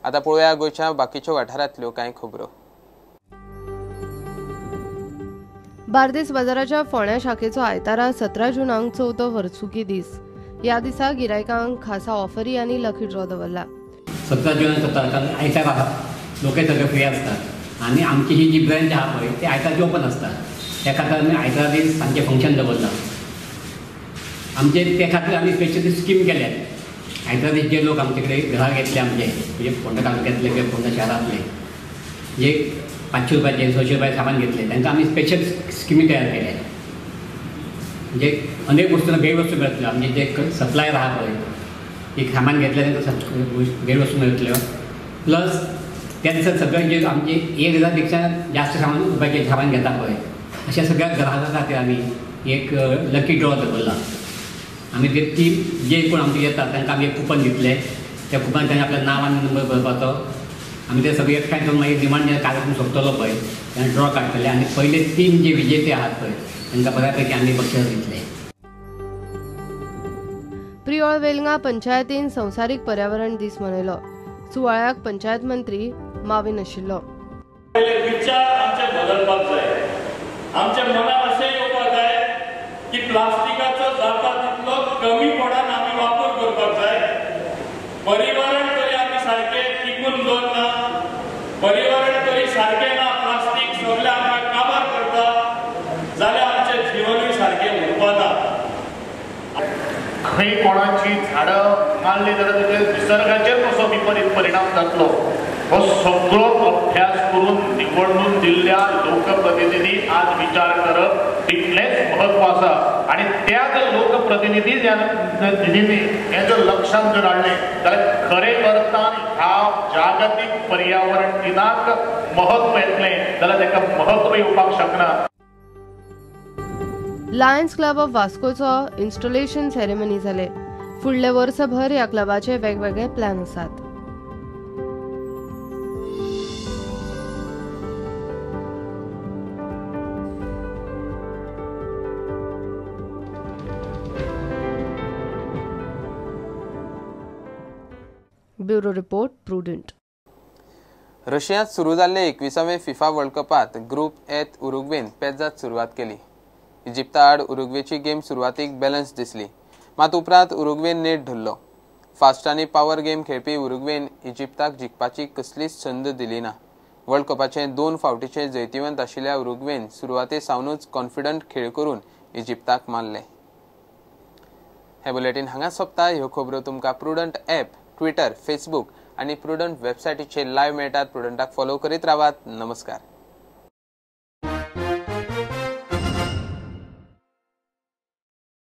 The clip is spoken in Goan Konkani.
आतां पळोवया गोंयच्या बाकीच्या वाठारांतल्यो कांय खबरो। बार्देस बाजाराच्या फोंड्या शाखेचो आयतारा 17 जूनाक चवथो वर्सुकी दीस। ह्या दिसा गिरायकांक खासा ऑफरी आनी लकी ड्रॉ दवरला। 17 जून आयतारा लोक सगळे फ्री आसतात आनी आमची ही जी ब्रँच आहा पळय ती आयतारची ओपन आसता। त्या खातीर आमी आयतारा दीस सांजचें फंक्शन दवरलां। आमचे ते खातीर आमी स्पेशली स्कीम केल्यात। आयतारा दीस जे लोक आमचे कडेन घराक येतले आमचे म्हणजे फोंडा तालुक्यांतले किंवा फोंडा शहरांतले जे 500 रुपयाचे 600 रुपयाचे सामान घेतले तांकां आमी स्पेशल स्किमी तयार केल्या। म्हणजे अनेक वस्तू भेट वस्तू मेळटल्यो। आमचे जे सप्लायर आहा पळय एक सामान घेतले तांकां भेट वस्तू मेळटल्यो। प्लस त्या दिसा सगळे जे आमचे 1000 पेक्षा जास्त सामान रुपयाचे सामान घेता पळय अशा सगळ्या ग्राहकां खातीर आमी एक लकी ड्रॉ दवरला। आमी ते ती जे कोण आमचे येतात तांकां आमी एक कुपन दितले। त्या कुपन तांणी आपलें नांव आनी नंबर बरोवपाचो। आमी ते सगळे एकठांय करून मागीर निमाण जेन्ना कार्यक्रम सोंपतलो पळय तेन्ना ड्रॉ काडटले आनी पयले 3 जे विजेते आहात पळय तांकां बऱ्यापैकी आमी बक्षीस दितले। प्रियोळ वेलंगा पंचायतीन संवसारीक पर्यावरण दीस मनयलो। सुवाळ्याक पंचायत मंत्री माविन आशिल्लो। विचार आमचे बदलपाक जाय। आमच्या मनात अशें येवपाक जाय की प्लास्टिकाचो जाता तितलो कमीपणान आमी वापर करपाक जाय। पर्यावरण तरी आमी सारकें टिकून दवरना, पर्यावरण तरी सारकें ना, प्लास्टीक सगळें आमकां काबार करता जाल्यार आमचें जिवनूय सारकें उरपाना। खंय कोणाची झाडां मारली जाल्यार ताचेर निसर्गाचेर कसो विपरीत परिणाम जातलो हो सगळो अभ्यास करून निवडून दिल्ल्या लोकप्रतिनिधी आज विचार करप तितलेंच म्हत्व आसा। आनी त्याच लोकप्रतिनिधी हें जर लक्षांत जर हाडलें जाल्यार खरे अर्थान ह्या जागतीक पर्यावरण दिनाक म्हत्व येतलें जाल्यार ताका म्हत्व येवपाक शकना। लायन्स क्लब ऑफ वास्कोचो इन्स्टॉलेशन सेरेमनी जाले। फुडले वर्सभर ह्या क्लबाचे वेगवेगळे प्लॅन आसात। Bureau report, Prudent. रशियांत सुरू जाल्ले 21वे फिफा वर्ल्ड कपांत ग्रुप एत उरुग्वेन पेजाद सुरवात केली। इजिप्ता आड उरुग्वेची गेम सुरवातीक बॅलन्स दिसली, मात उपरांत उरुग्वेन नेट धरलो। फास्ट आनी पावर गेम खेळपी उरुग्वेन इजिप्ताक जिखपाची कसलीच संद दिली ना। वर्ल्ड कपाचे 2 फावटीचे जैतिवंत आशिल्ल्या उरुग्वेन सुरवाते सावनूच कॉन्फिडंट खेळ करून इजिप्ताक मारले। हे बुलेटीन हांगा सोंपता। ह्यो खबरो तुमकां प्रुडंट ॲप, ट्विटर, फेसबूक आनी प्रुडंट वेबसायटीचेर लायव्ह मेळटात। प्रुडंटाक फॉलो करीत रावात। नमस्कार।